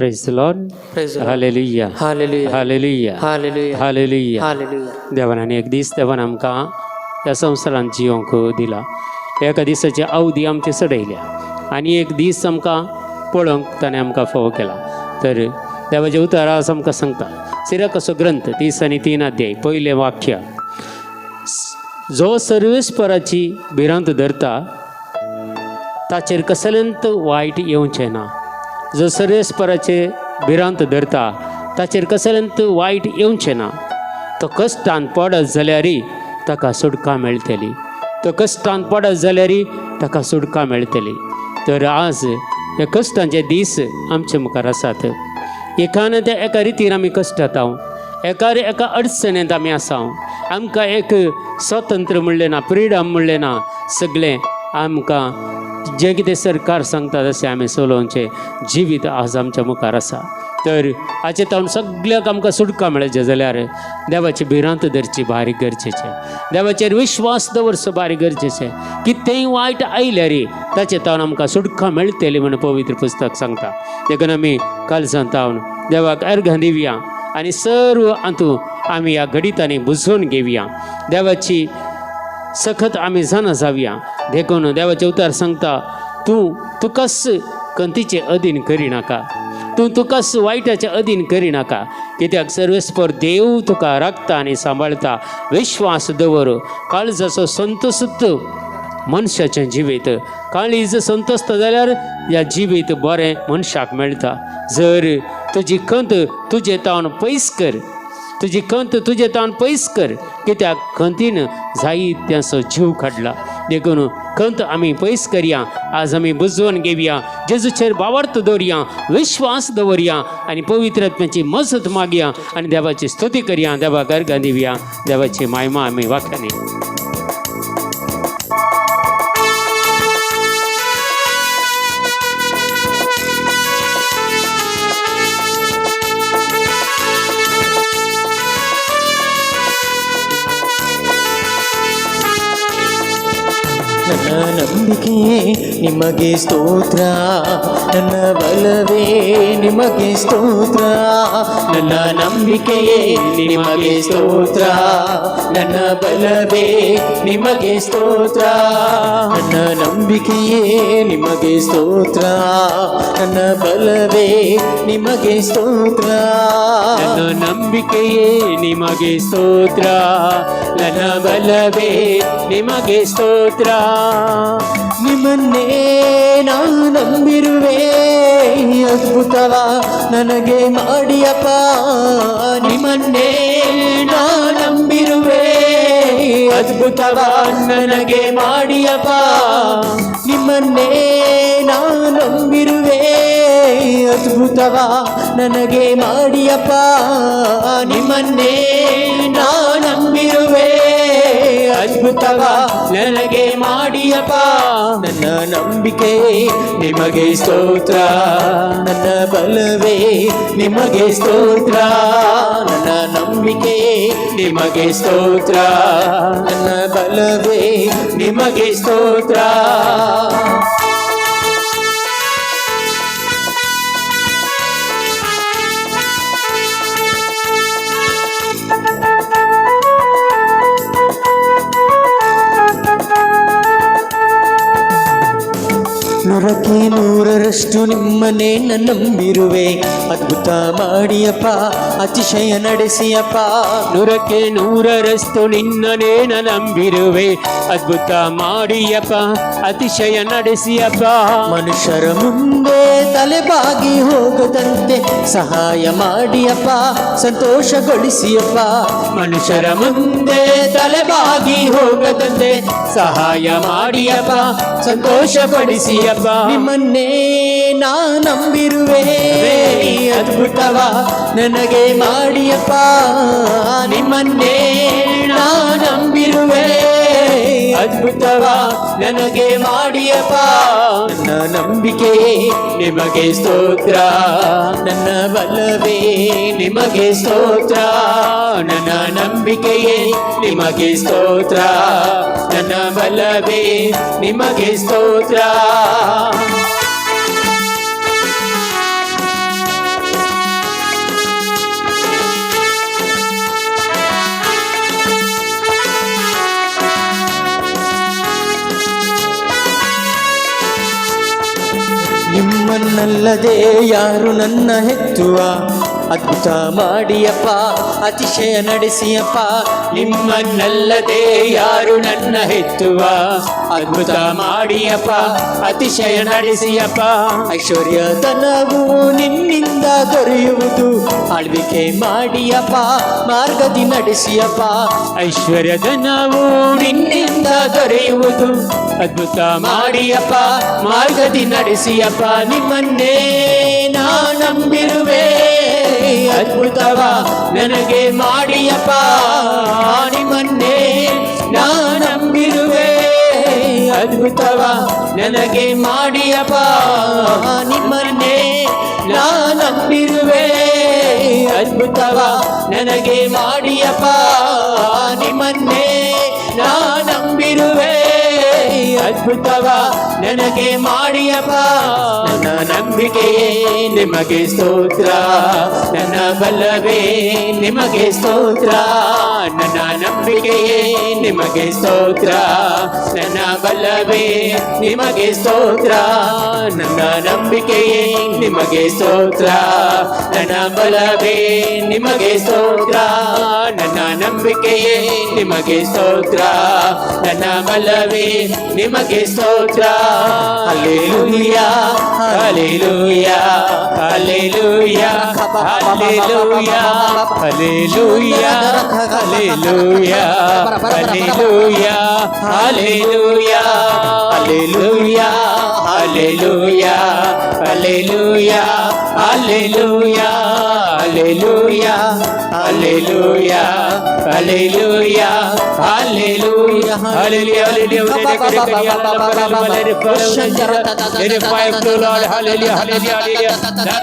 Praise the Lord. Praise the Lord. Hallelujah. Hallelujah. Hallelujah. Hallelujah. Hallelujah. Hallelujah. देवान आनी एक दीस देवान आमकां ह्या संवसारांत जियोंक दिला. एका दिसाची अवधी आमची चडयल्या आनी एक दीस आमकां पळोवंक ताणें आमकां फावो केला. तर देवाचें उतर आज आमकां सांगता, सिराकाचो ग्रंथ 33 अध्याय पयलें वाक्य, जो सर्वेस्पराची भिरांत धरता ताचेर कसलेंच वायट येवचें ना. जो सर्वेस्पराचे भिरांत धरता ताचेर कसलेंच वायट येवचें ना. तो कश्टान पडत जाल्यारय ताका सुटका मेळटली. तो कश्टान पडत जाल्यारय ताका सुटका मेळटली. तर आज हे कश्टांचे दीस आमचे मुखार आसात. एकान त्या एका रितीन आमी कश्टात, एका एका अडचणेंत आमी आसा. आमकां एक स्वतंत्र म्हणलें ना, फ्रिडम म्हणलें ना. सगळें आमकां जें कितें सरकार सांगता तशें आमी चलोवचें जिवीत आज आमच्या मुखार आसा. तर हाचे तावन सगळ्याक आमकां सुटका मेळचें जाल्यार देवाची भिरांत धरची भारी गरजेचें, देवाचेर विश्वास दवरचो भारी गरजेचें. कितेंय वायट आयल्यार ताचे तावन आमकां सुटका मेळटली म्हूण पवित्र पुस्तक सांगता. देखून आमी कालसान तावन देवाक अर्घां दिवया आनी सर्व हातूंत आमी ह्या घडितांनी बुजोवन घेवया. देवाची सखत आमी जाणा जावया. देखून देवाचें उतर सांगता, तूं तुकाच कंतीचे अधीन करिनाका, तूं तुकाच वायटाचे अधीन करिनाका. कित्याक सर्वेस्पर देव तुका राखता आनी सांबाळता. विश्वास दवर. काळजाचो संतोषूच मनशाचें जिवीत. काळीज संतोस्त जाल्यार ह्या जिवीत बरें मनशाक मेळटा. जर तुजी खंत तुजे तावन पयस कर, तुजी खंत तुजे तावन पयस कर, कित्याक खंतीन जायत्यांचो जीव काडला. देखून खंत आमी पयस करया. आज आमी बुजोवन घेवया, जेजूचेर भावार्थ दवरया, विश्वास दवरया आनी पवित्र आत्म्याची मजत मागया आनी देवाची स्तुती करया, देवाक अर्घां दिवया, देवाची मायमा आमी वाखाणी. ನನ್ನ ನಂಬಿಕೆಯೇ ನಿಮಗೆ ಸ್ತೋತ್ರ, ನನ್ನ ಬಲವೇ ನಿಮಗೆ ಸ್ತೋತ್ರ. ನನ್ನ ನಂಬಿಕೆಯೇ ನಿಮಗೆ ಸ್ತೋತ್ರ, ನನ್ನ ಬಲವೇ ನಿಮಗೆ ಸ್ತೋತ್ರ. ನನ್ನ ನಂಬಿಕೆಯೇ ನಿಮಗೆ ಸ್ತೋತ್ರ, ನನ್ನ ಬಲವೇ ನಿಮಗೆ ಸ್ತೋತ್ರ. ನನ್ನ ನಂಬಿಕೆಯೇ ನಿಮಗೆ ಸ್ತೋತ್ರ, ನನ್ನ ಬಲವೇ ನಿಮಗೆ ಸ್ತೋತ್ರ. ನಿಮ್ಮನ್ನೇ ನಾನು ನಂಬಿರುವೆ, ಅದ್ಭುತವ ನನಗೆ ಮಾಡಿಯಪ್ಪ. ನಿಮ್ಮನ್ನೇ ನಾ ನಂಬಿರುವೆ, ಅದ್ಭುತವ ನನಗೆ ಮಾಡಿಯಪ್ಪ. ನಿಮ್ಮನ್ನೇ ನಾ ನಂಬಿರುವೆ, ಅದ್ಭುತವ ನನಗೆ ಮಾಡಿಯಪ್ಪ. ನಿಮ್ಮನ್ನೇ ನಾ ನಂಬಿರುವೆ, ಅದ್ಭುತವ ನನಗೆ ಮಾಡಿಯಪ್ಪ. ನನ್ನ ನಂಬಿಕೆ ನಿಮಗೆ ಸ್ತೋತ್ರ, ನನ್ನ ಬಲವೇ ನಿಮಗೆ ಸ್ತೋತ್ರ. ನನ್ನ ನಂಬಿಕೆ ನಿಮಗೆ ಸ್ತೋತ್ರ, ನನ್ನ ಬಲವೇ ನಿಮಗೆ ಸ್ತೋತ್ರ. ನೂರಕ್ಕೆ ನೂರರಷ್ಟು ನಿಮ್ಮನ್ನೇ ನಂಬಿರುವೆ, ಅದ್ಭುತ ಮಾಡಿಯಪ್ಪ, ಅತಿಶಯ ನಡೆಸಿಯಪ್ಪ. ನೂರಕ್ಕೆ ನೂರರಷ್ಟು ನಿನ್ನನೇ ನಂಬಿರುವೆ, ಅದ್ಭುತ ಮಾಡಿಯಪ್ಪ, ಅತಿಶಯ ನಡೆಸಿಯಪ್ಪ. ಮನುಷ್ಯರ ಮುಂದೆ ತಲೆಬಾಗಿ ಹೋಗದಂತೆ ಸಹಾಯ ಮಾಡಿಯಪ್ಪ, ಸಂತೋಷಗೊಳಿಸಿಯಪ್ಪ. ಮನುಷ್ಯರ ಮುಂದೆ ತಲೆಬಾಗಿ ಹೋಗದಂತೆ ಸಹಾಯ ಮಾಡಿಯಪ್ಪ, ಸಂತೋಷಪಡಿಸಿಯಪ್ಪ. ನಿಮ್ಮನ್ನೇ ನಾ ನಂಬಿರುವೆ, ಅದ್ಭುತವ ನನಗೆ ಮಾಡಿಯಪ್ಪ. ನಿಮ್ಮನ್ನೇ ನಾ ನಂಬಿರುವೆ, ಅದ್ಭುತವ ನನಗೆ ಮಾಡಿಯಪ್ಪ. ನನ್ನ ನಂಬಿಕೆ ನಿಮಗೆ ಸ್ತೋತ್ರ, ನನ್ನ ಬಲವೇ ನಿಮಗೆ ಸ್ತೋತ್ರ. ನನ್ನ ನಂಬಿಕೆಯೇ ನಿಮಗೆ ಸ್ತೋತ್ರ, ನನ್ನ ಬಲವೇ ನಿಮಗೆ ಸ್ತೋತ್ರ. ನಿಮ್ಮನ್ನಲ್ಲದೆ ಯಾರು ನನ್ನ ಹೆತ್ತುವ, ಅದ್ಭುತ ಮಾಡಿಯಪ್ಪ, ಅತಿಶಯ ನಡೆಸಿಯಪ್ಪ. ನಿಮ್ಮನ್ನಲ್ಲದೆ ಯಾರು ನನ್ನ ಹೆತ್ತುವ, ಅದ್ಭುತ ಮಾಡಿಯಪ್ಪ, ಅತಿಶಯ ನಡೆಸಿಯಪ್ಪ. ಐಶ್ವರ್ಯ ಧನವು ನಿನ್ನಿಂದ ದೊರೆಯುವುದು, ಆಳ್ವಿಕೆ ಮಾಡಿಯಪ್ಪ, ಮಾರ್ಗದಿ ನಡೆಸಿಯಪ್ಪ. ಐಶ್ವರ್ಯ ಧನವು ನಿನ್ನಿಂದ ದೊರೆಯುವುದು, ಅದ್ಭುತ ಮಾಡಿಯಪ್ಪ, ಮಾರ್ಗದಿ ನಡೆಸಿಯಪ್ಪ. ನಿಮ್ಮನ್ನೇ ನಾ ನಂಬಿರುವೆ, ಅದ್ಭುತವ ನನಗೆ ಮಾಡಿಯಪ್ಪ. ನಿಮ್ಮನ್ನೇ ನಾ ನಂಬಿರುವೆ, ಅದ್ಭುತವ ನನಗೆ ಮಾಡಿಯಪ್ಪ. ನಿಮ್ಮನ್ನೇ ನಾ ನಂಬಿರುವೆ, ಅದ್ಭುತವ ನನಗೆ ಮಾಡಿಯಪ್ಪ. ನಿಮ್ಮನ್ನೇ ನಾ ನಂಬಿರುವೆ, ಅದ್ಭುತವ ನನಗೆ ಮಾಡಿಯಪ್ಪ. ನನ್ನ ನಂಬಿಕೆಯೇ ನಿಮಗೆ ಸ್ತೋತ್ರ, ನನ್ನ ಬಲವೇ ನಿಮಗೆ ಸ್ತೋತ್ರ. ನನ್ನ ನಂಬಿಕೆಯೇ ನಿಮಗೆ ಸ್ತೋತ್ರ, ನನ್ನ ಬಲವೇ ನಿಮಗೆ ಸ್ತೋತ್ರ. ನನ್ನ ನಂಬಿಕೆಯೇ ನಿಮಗೆ ಸ್ತೋತ್ರ, ನನ್ನ ಬಲವೇ ನಿಮಗೆ ಸ್ತೋತ್ರ. ನನ್ನ ನಂಬಿಕೆಯೇ ನಿಮಗೆ ಸ್ತೋತ್ರ, ನನ್ನ ಬಲವೇ ನಿಮಗೆ ಸ್ತೋತ್ರ. Hallelujah, hallelujah, hallelujah, hallelujah, hallelujah, hallelujah, hallelujah, hallelujah, hallelujah, hallelujah, hallelujah, hallelujah, hallelujah, hallelujah, hallelujah, hallelujah, hallelujah, hallelujah, hallelujah.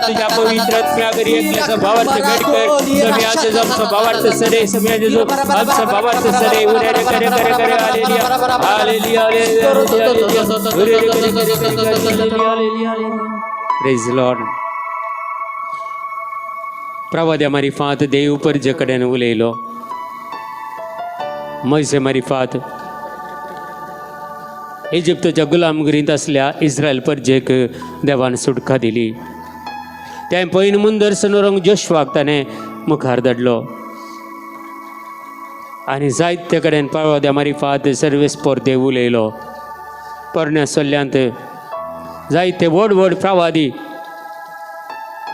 तुझ्या पवित्र आत्म्याघरी एकल्याचा भावार्थ घट कर. समियाचे जमचं भावार्थ सरे, समियाचे जो आमचं भावार्थ सरे. उरे रे करे करे करे. Hallelujah, hallelujah, hallelujah. उरे रे करे करे करे करे. Hallelujah, hallelujah. प्रेज लॉर्ड. प्रवाद्या मारिफात देव परजे कडेन उलयलो. मोयजे मारिफात इजिप्तच्या गुलामगिरींत आसल्या इस्रायल परजेक देवान सुटका दिली. तें पयलीं मुंदर रंग जोशवाक ताणें मुखार धाडलो आनी जायते कडेन प्रवाद्या मारिफात सर्वेस्पोर देव उलयलो. पोरण्या सल्ल्यांत जायते व्हड व्हड प्रवादी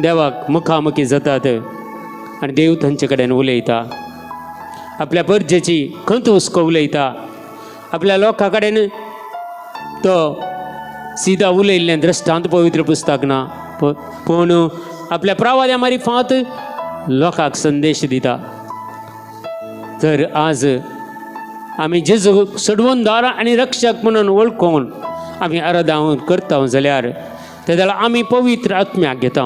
देवाक मुखामुखी जातात आनी देव तांचे कडेन उलयता, आपल्या परजेची खंत हुस्को उलयता. आपल्या लोकां कडेन तो सिदा उलयल्लें दृश्टांत पवित्र पुस्तक ना, पूण आपल्या प्रवाद्या मारिफात लोकांक संदेश दिता. तर आज आमी जेजू सडवणदार आनी रक्षक म्हणून वळखून आमी आराधना करता जाल्यार ते जाल्यार आमी पवित्र आत्म्याक घेता.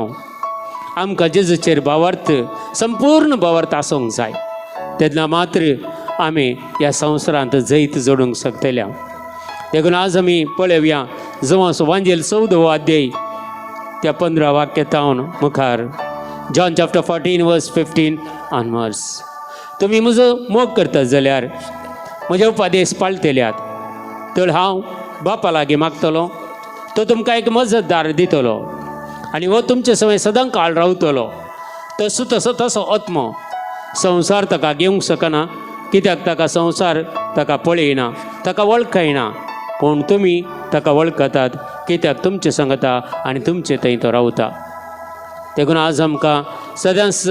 आमकां जेजूचेर भावार्थ, संपूर्ण भावार्थ आसूंक जाय, तेन्ना मात्र आमी ह्या संवसारांत जैत जोडूंक शकतले. देखून आज आमी पळोवया जुवांव वांजेल 14वो अध्याय त्या 15 वाक्यातावन मुखार. John chapter 14 verse 15 onwards. तुमी म्हजो मोग करतात जाल्यार म्हजे उपदेश पाळटल्यात, तर हांव बापा लागीं मागतलो, तो तुमकां एक मजतदार दितलो आनी हो तुमचे सवय सदां काळ रावतलो. तसो तसो तसो आत्मो संवसार ताका घेवंक शकना, कित्याक ताका संवसार ताका पळयना, ताका वळखयना. पूण तुमी ताका वळखतात, कित्याक तुमचे सांगता आनी तुमचे थंय तो रावता. देखून आज आमकां सदांच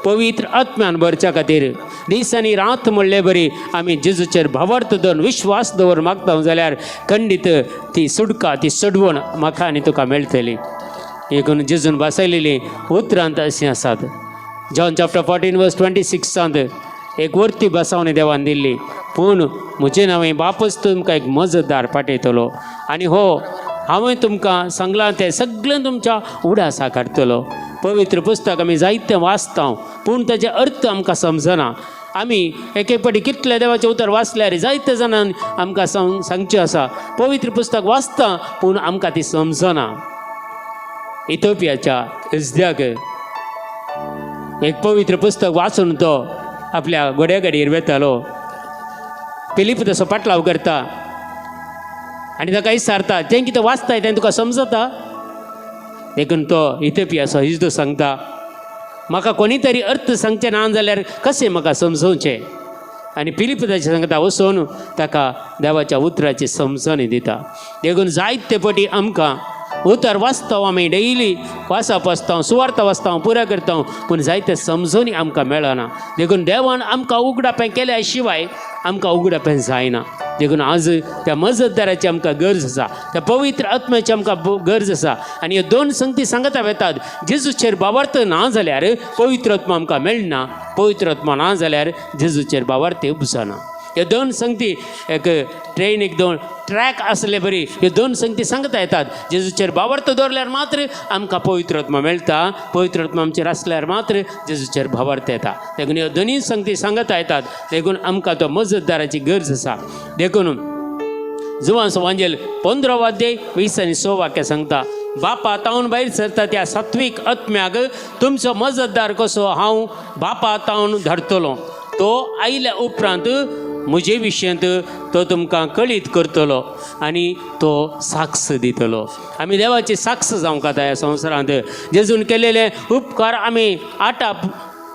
पवित्र आत्म्यान भरच्या खातीर दीस आनी रात म्हणले बरी आमी जेजूचेर भावार्थ दवरून, विश्वास दवर मागता जाल्यार खंडीत ती सुटका, ती सडवण म्हाका आनी तुका मेळटली. देखून जेजून बसयलेली उतरांत अशीं आसात. जॉन चॅप्टर 14 वर्स 26 एक वर्ती बसावणी देवान दिल्ली. पूण म्हजें नांव बापच तुमकां एक मजतदार पाठयतलो आनी हो हांवें तुमकां सांगलां तें सगळें तुमच्या उडासाक हाडटलो. पवित्र पुस्तक आमी जायतें वाचता, पूण ताजे अर्थ आमकां समजना. आमी एक एक फावटी कितले देवाचें उतर वाचल्यार जायते जाणांक आमकां सांगचें आसा, पवित्र पुस्तक वाचता पूण आमकां ती समजना. इथोपियाच्या इजद्याक एक पवित्र पुस्तक वाचून तो आपल्या घोड्या गाडयेर वेतालो. फिलीप तसो पाटलाव करता आनी ताका विचारता, तें कितें वाचताय तें तुका समजता? देखून तो इथोपियाचो हिजदो सांगता, म्हाका कोणी तरी अर्थ सांगचें ना जाल्यार कशें म्हाका समजोवचें? आनी फिलीप ताचें सांगता वचून ताका देवाच्या उतराची समजणी दिता. देखून जायते पटी आमकां उतर वाचता आमी, डेली वाचप आसता, सुवार्थ वाचता, पुरा करता, पूण जायते समजणी आमकां मेळना. देखून देवान आमकां उगडापें केल्या शिवाय आमकां उगडापें जायना. देखून आज त्या मजतदाराची आमकां गरज आसा, त्या पवित्र आत्म्याची आमकां गरज आसा. आनी ह्यो दोन संगती सांगता वेतात. जेजूचेर बावार्थ ना जाल्यार पवित्र आत्मा आमकां मेळना, पवित्र आत्मा ना जाल्यार जेजूचेर बावार्थ उपजना. ह्यो दोन संगती एक ट्रेन एक दोन ट्रॅक आसले बरी ह्यो दोन संगती सांगता येतात. जेजूचेर भावार्थ दवरल्यार मात्र आमकां पवित्र आत्मा मेळटा, पवित्र आत्मा आमचेर आसल्यार मात्र जेजूचेर भावार्थ येता. देखून ह्यो दोनूय संगती सांगता येतात. देखून आमकां तो मजतदाराची गरज आसा. देखून जुवान वांजेल 15 अध्याय 20 आनी 6 वाक्य सांगता, बापा तावन भायर सरता त्या सात्वीक आत्म्याक तुमचो मजतदार कसो हांव बापा तावन धाडटलो. तो आयल्या उपरांत म्हजे विशयांत तो तुमकां कळीत करतलो आनी तो साक्ष दितलो. आमी देवाची साक्ष जावंक जाय ह्या संवसारांत. जेजून केलेले उपकार आमी आटा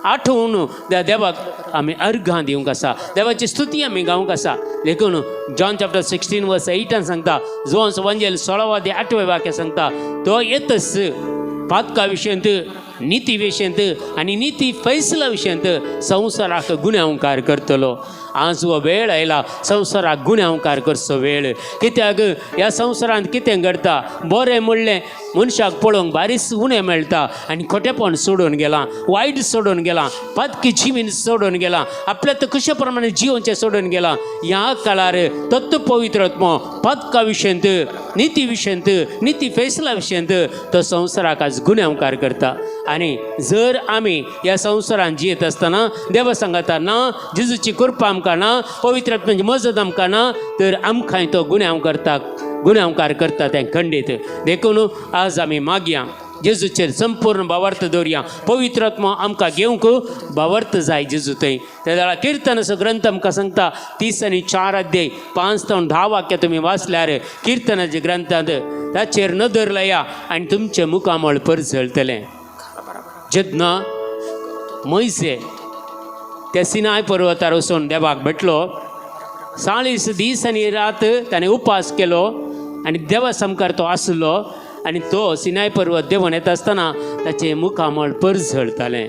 आठोवन त्या देवाक आमी अर्घां दिवंक आसा, देवाची स्तुती आमी गावंक आसा. देखून जॉन चॅप्टर 16 वर्स 8 सांगता, जुवान वंजेल 16 अध्याय 8वें वाक्य सांगता, तो येतच पातका विशयंत, निती विशयंत आनी निती फैसला विशयंत संवसाराक गुन्यांवकार करतलो. आज हो वेळ आयला संवसाराक गुन्यांवकार करचो वेळ. कित्याक ह्या संवसारांत कितें घडटा, बरें म्हणलें मनशाक पळोवंक बारीस उणें मेळटा आनी खोटेपण सोडून गेलां, वायट सोडून गेलां, पातकी जिवीन सोडून गेलां, आपल्या तर कशे प्रमाणे जिवनचें सोडून गेलां. ह्या काळार तत्व पवित्र आत्मो पातका विशयंत, निती विशयंत, निती फैसला विशयंत तो संवसाराक आज गुन्यांवकार करता. आनी जर आमी ह्या संवसारांत जियेत आसतना देवा सांगता ना, जेजूची कृपा आमकां ना, पवित्र आत्म्याची मजत आमकां ना, तर आमकांय तो गुन्यांव करता, गुन्यांवकार करता तें खंडीत. देखून आज आमी मागया, जेजूचेर संपूर्ण भावार्थ दवरया, पवित्र आत्मा आमकां घेवंक भावार्थ जाय जेजू थंय. त्या वेळार किर्तनाचो ग्रंथ आमकां सांगता, 34 अध्याय 5 ते 10 वाक्य तुमी वाचल्यार किर्तनाच्या ग्रंथांत ताचेर नदर लाया आनी तुमचें मुखामळ परजळटलें. जेन्ना मोयजे त्या सिनाय पर्वतार वचून देवाक भेटलो, 40 दीस आनी रात ताणें उपास केलो आनी देवा सामकार तो आसलो आनी तो सिनाय पर्वत देंवन येता आसतना ताचें मुखामळ परजळतालें.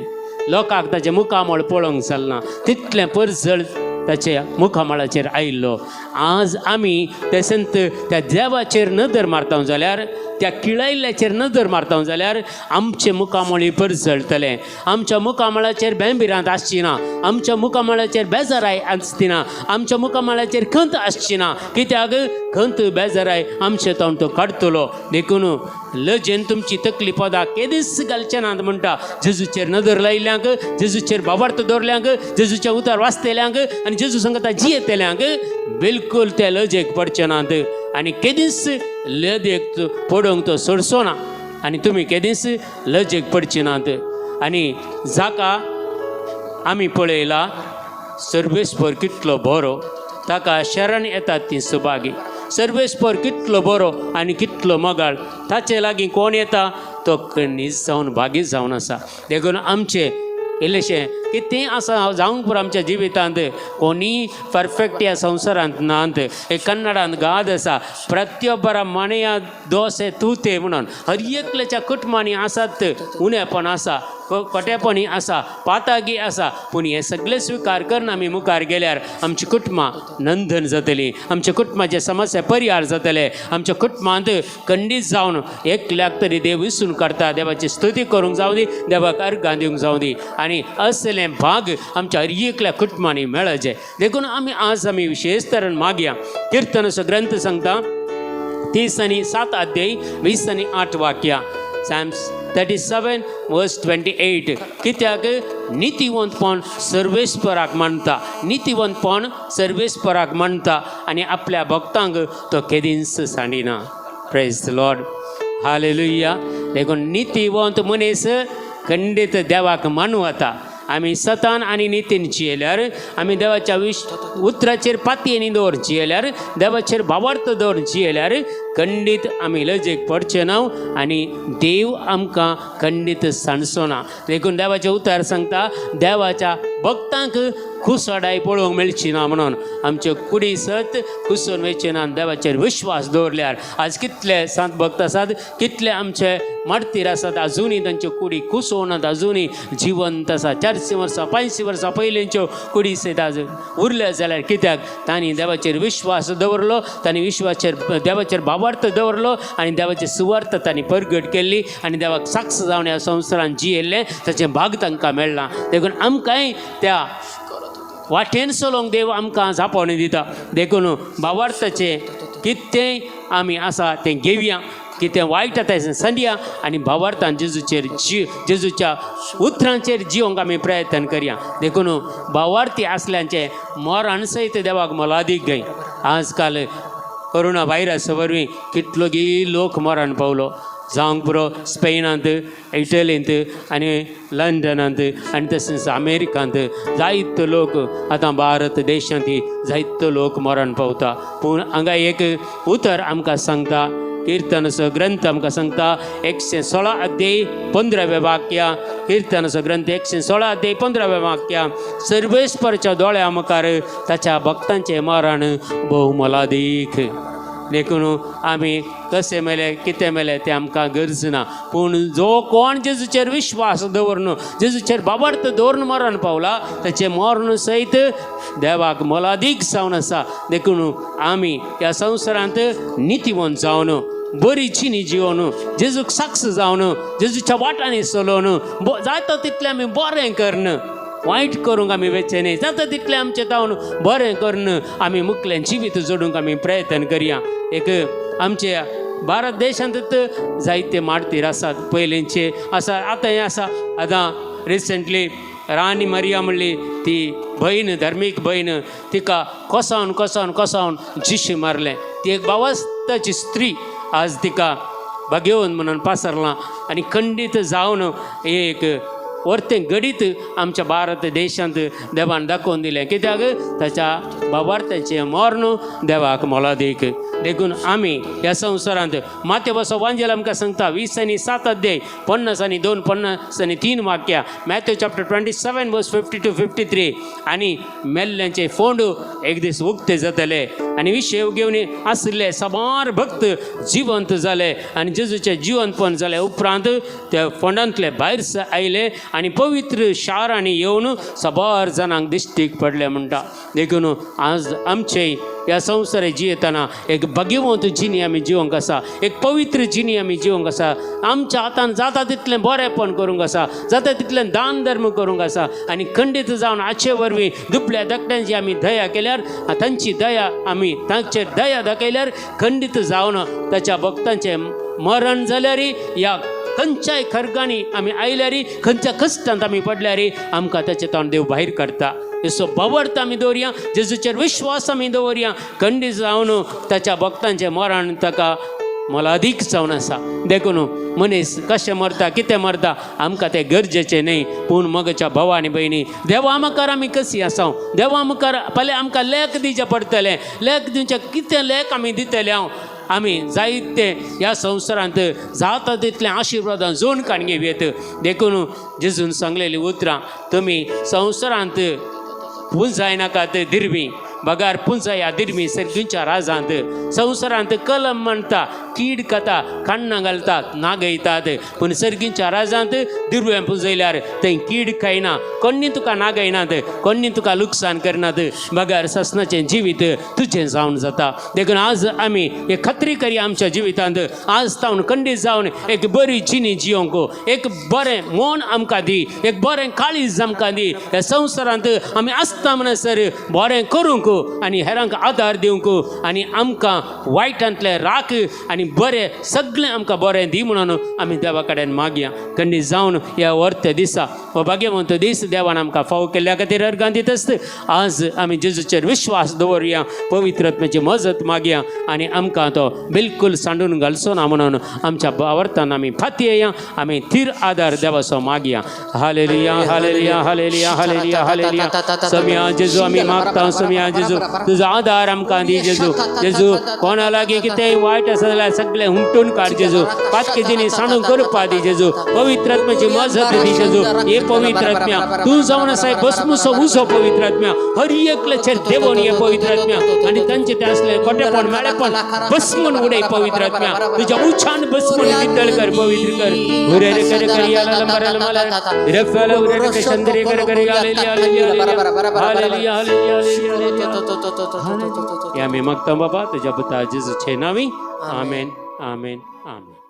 लोकांक ताचें मुखामळ पळोवंक जालना तितलें परजळ ताच्या मुखामळाचेर आयिल्लो. आज आमी ते संत त्या देवाचेर नदर मारता जाल्यार, त्या किळायल्ल्याचेर नदर मारता जाल्यार आमचें मुखामळी परजळटलें. आमच्या मुखामळाचेर बेंबिरांत आसची ना, आमच्या मुखामळाचेर बेजाराय आसची ना, आमच्या मुखामळाचेर खंत आसची ना. कित्याक खंत बेजाराय आमचें तोंड तो काडटलो. देखून लजेन तुमची तकली पदां केदीच घालचे नात म्हणटा. जेजूचेर नदर लायिल्ल्यांक, जेजूचेर भावार्थ दवरल्यांक, जेजूचें उतर वाचतल्यांक आनी जेजू सांगता जियेतल्यांक बिलकुल ते लजेक पडचे नात आनी केदीच लजेक पडोवंक तो सोडचो ना आनी तुमी केदीच लजेक पडचे नात. आनी जाका आमी पळयला सर्वेस्पर कितलो बरो, ताका शरण येतात ती सुभागी. सर्वेस्पर कितलो बरो आनी कितलो मोगाळ, ताचे लागीं कोण येता तो कणीस जावन भागी जावन आसा. देखून आमचें इल्लेशें कितें आसा जावंक पुरो आमच्या जिवितांत, कोणीय परफेक्ट ह्या संवसारांत नात. एक कन्नडांत गाद आसा, प्रत्यबरा मणया दोसे तुते म्हणून. हर एकल्याच्या कुटुंबांनी आसात उणेपण आसा, कोटेपणी आसा, पातागी आसा, पूण हें सगळें स्विकार करून आमी मुखार गेल्यार आमची कुटुंबां नंदन जातली, आमच्या कुटुंबाचे समस्या परिहार जातले. आमच्या कुटुंबांत खंडीत जावन एकल्याक तरी देव विसून काडटा. देवाची स्तुती करूंक जावं दी, देवाक अर्गां दिवंक जावं दी आनी असलें भाग आमच्या हर एकल्या कुटुंबांनी मेळचें. देखून आमी आज आमी विशेश तरेन मागया. किर्तनाचो ग्रंथ सांगता, 37 अध्याय 20 आनी 8 वाक्यां, Psalms 37 verse 28. कित्याक नितीवंतपण सर्वेस्पराक मानता, नितीवंतपण सर्वेस्पराक मानता आनी आपल्या भक्तांक तो केदींच सांडिना. प्रेज लॉर्ड, हालेलुया. देखून नितीवंत मनीस खंडीत देवाक मानू वता आमी सतान आनी नितीन जियेल्यार, आमी देवाच्या उतराचेर पातयेनी दवर जियेल्यार, देवाचेर भावार्थ दवर जियेल्यार खंडीत आमी लजेक पडचे ना आनी देव आमकां खंडीत सांडचो ना. देखून देवाचें उतर सांगता देवाच्या भक्तांक कुसडाय पळोवंक मेळची ना म्हणून. आमच्यो कुडी सत कुसून वयचे ना देवाचेर विश्वास दवरल्यार. आज कितले सांत भक्त आसात, कितले आमचे मार्तीर आसात, अजुनूय तांच्यो कुडी कुसोवनात, अजुनूय जिवंत आसा. 400 वर्सां 500 वर्सां पयलींच्यो कुडी सयत आज उरल्या जाल्यार कित्याक? तांणी देवाचेर विश्वास दवरलो, तांणी विश्वाचेर देवाचेर भावार्थ दवरलो आनी देवाची सुवार्थ तांणी परगट केल्ली आनी देवाक साक्ष जावन ह्या संवसारान जियेल्लें ताचें भाग तांकां मेळ्ळां. देखून आमकांय त्या वाटेन चलोवंक देव आमकां जापोवणी दिता. देखून भावार्थाचें कितेंय आमी आसा तें घेवया, कितें वायट आसा तें सांडया आनी भावार्थान जेजूचेर जेजूच्या उतरांचेर जिवंक आमी प्रयत्न करया. देखून भावार्थी आसल्यांचें मरण सयत देवाक मोलादीक गय. आजकाल कोरोना व्हायरस वरवीं कितलोगी लोक मरण पावलो, जावंक पुरो स्पेनांत, इटलींत आनी लंडनांत आनी तशेंच अमेरिकांत जायतो लोक, आतां भारत देशांत जायतो लोक मरण पावता. पूण हांगा एक उतर आमकां सांगता, किर्तनाचो ग्रंथ आमकां सांगता 116 अध्याय 15व्या वाक्या, किर्तनाचो ग्रंथ 116 अध्याय 15व्या वाक्या, सर्वेस्परच्या दोळ्या मुखार ताच्या भक्तांचें मरण भोव मोलादीक. देखून आमी कशें मेले कितें मेले तें आमकां गरज ना, पूण जो कोण जेजूचेर विश्वास दवरून जेजूचेर बाबार्थ दवरून मरण पावला ताचें मरण सयत देवाक मोलादीक जावन आसा. देखून आमी ह्या संवसारांत नितीवंत जावन बरी जिणी जिवन जेजूक साक्ष जावन जेजूच्या वाटांनी चलोवन जाता तितलें आमी बरें करून, वायट करूंक आमी वेचें न्ही, जाता तितलें आमचें जावन बरें करून आमी मुखलें जिवीत जोडूंक आमी प्रयत्न करया. एक आमचे भारत देशांत जायते मार्तीर आसात, पयलींचे आसा, आतांय आसा. आतां रिसंटली राणी मरिया म्हणली ती भयण, धार्मीक भयण, तिका कोसावन कोसावन कोसावन जिशी मारलें. ती एक बावस्ताची स्त्री आज तिका भाग्यवंत म्हणून पासरलां आनी खंडीत जावन एक वर्तें घडीत आमच्या भारत देशांत देवान दाखोवन दिलें. कित्याक? ताच्या बाबार्थाचें मर्ण देवाक मोलादीक. देखून आमी ह्या संवसारांत माथ्यो वांजेल आमकां सांगता 20 आनी 7 अध्याय 50 आनी 2 50 आनी 3 वाक्या, Matthew chapter 27 verse 52 53, आनी मेल्ल्यांचे फोंड एक दीस उक्ते जातले आनी विशय घेवन आशिल्ले साबार भक्त जिवंत जाले आनी जेजूचें जिवंतपण जाले उपरांत ते फोंडांतले भायर आयले आनी पवित्र शारांनी येवन साबार जाणांक दिश्टीक पडले म्हणटा. देखून आज आमचे ह्या संवसार जियेतना एक भाग्यवंत जिणी आमी जिवंक आसा, एक पवित्र जिणी आमी जिवंक आसा. आमच्या हातान जाता तितलें बरेंपण करूंक आसा, जाता तितलें दान धर्म करूंक आसा आनी खंडीत जावन हाचे वरवीं दुबल्या धाकट्यांची आमी दया केल्यार, तांची दया आमी तांचेर दया दाखयल्यार खंडीत जावन ताच्या भक्तांचें मरण जाल्यार या खंयच्याय खर्गांनी आमी आयल्यार, खंयच्या कश्टांत आमी पडल्यार आमकां ताचे तोंड देव भायर काडटा. येसो भावार्थ आमी दवरया, जेजूचेर विश्वास आमी दवरया. खंडीत जावन ताच्या भक्तांचें मरण ताका मोलादीक जावन आसा. देखून मनीस कशें मरता कितें मरता आमकां तें गरजेचें न्हय, पूण मगच्या भावा आनी भयणी देवा मुखार आमी कशी आसा, देवा मुखार पयलें आमकां लेख दिवचें पडटलें. लेख दिवचें कितें लेख आमी दितले? हांव आमी जायते ह्या संवसारांत जाता तितलें आशिर्वादां जोड काडून घेवयेत. देखून जेजून सांगलेलीं उतरां, तुमी संवसारांत पुंजायनाकात दिरवी, बगार पुंजाया दिरवी सर्गीच्या राजांत. संवसारांत कलम म्हणटा, कीड खाता, काण्णां घालतात, नागयतात, पूण सर्गीच्या राजांत दिरवें पुंजयल्यार थंय कीड खायना, कोणी तुका नागयनात, कोणी तुका लुकसाण करनात, बगार ससनाचें जिवीत तुजें जावन जाता. देखून आज आमी एक खात्री करया आमच्या जिवितांत आज तावन खंडीत जावन एक बरी जिणी जियोंक एक बरें मन आमकां दी, एक बरें काळीज आमकां दी. ह्या संवसारांत आमी आसता म्हणसर बरें करूंक दिवंक आनी हेरांक आदार दिवंक आनी आमकां वायटांतले राख आनी बरें सगळें आमकां बरें दी म्हणून आमी देवा कडेन मागया. खंडीत जावन ह्या वर्ते दिसा हो भाग्यवंत दीस देवान आमकां फावो केल्ल्या खातीर अर्गां दित आसत. आज आमी जेजूचेर विश्वास दवरुया, पवित्र आत्म्याची मजत मागया आनी आमकां तो बिलकुल सांडून घालचो ना म्हणून आमच्या भावार्थान आमी फाती येया, आमी थीर आदार देवाचो मागया. Hallelujah, hallelujah, hallelujah, hallelujah, hallelujah. समिया जेजू आमी मागता, समिया जेजू तुजो आदार आमकां दी जेजू. जेजू कोणा लागीं कितेंय वायट आसा जाल्यार सगळें हुमटून काड जेजू. पातकेजींनी सांडून करपा दी जेजू. पवित्र आत्म्याची मजत दी जेजू. हे पवित्र आत्म्या तूं जावन आसाय भस्मुसो उजो पवित्र आत्म्या, हर एकल्याचेर देवून हे पवित्र आत्म्या आनी तांचे ते असले खोटेपण मेळेपण भस्मून उडय पवित्र आत्म्या. तुज्या उच्चान भस्मून विद्दळ कर पवित्र कर. उरे रे करे कर याला लंबरा लंबरा रफाला उरे रे चंद्रे कर कर hallelujah, hallelujah, hallelujah, hallelujah, hallelujah. हे आमी मागता बाबा तुज्या पुता जेजूचे नांवी. आमेन, आमेन, आमेन.